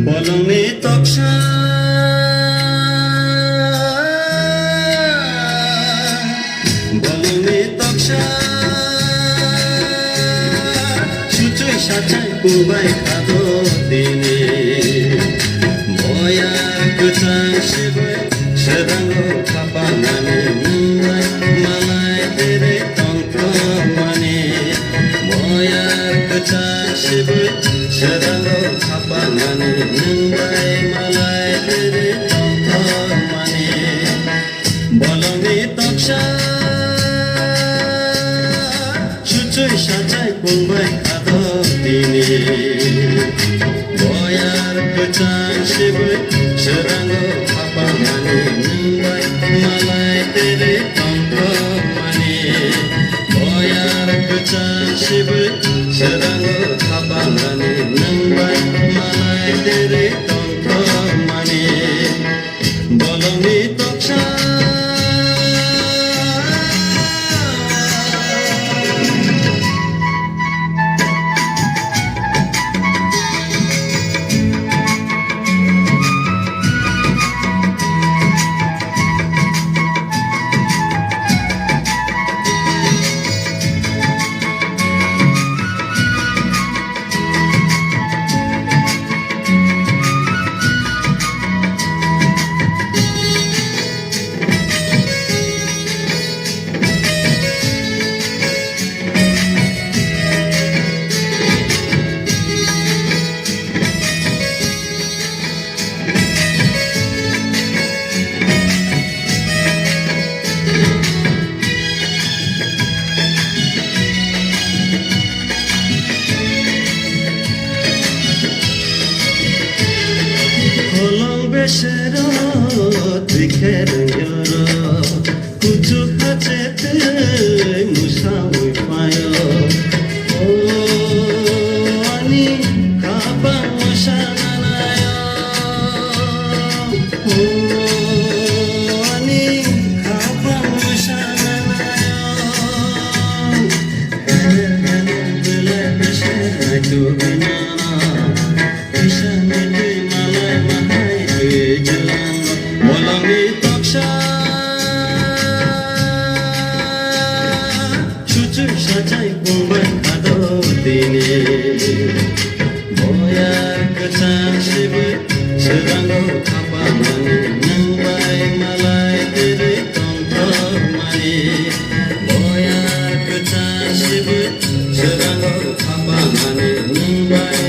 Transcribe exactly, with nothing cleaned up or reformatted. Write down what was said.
Bolongni toksa, bolongni toksa, chuchuk sachai kubai kado tini. Boya kwchang sibui, swrango khapamani nwng bai malai tiri tongthokmani. Boya kwchang sibui, swrango khapamani nwng bai malai tiri tongthokmani. Bolongni toksa, chuchuk sachai pungbai kado tini. Boyar kwchang sibui, swrango khapamani nwng bai malai tiri tongthokmani. Boyar kwchang sibui, swrango khapamani nwng bai malai tiri tongthokmani. Bolongni toksa. Kolong besero twi khe rwngyoro, kuchuk hachetwi musaui phaio. O ani khapang musa nanaio, o ani khapang musa nanaio. Bolongni toksa, chuchuk sachai pungbai kado tini. Boyar kwchang sibui, swrango khapamani nwng bai malai tiri tongthokmani. Boyar kwchang sibui, swrango khapamani nwng bai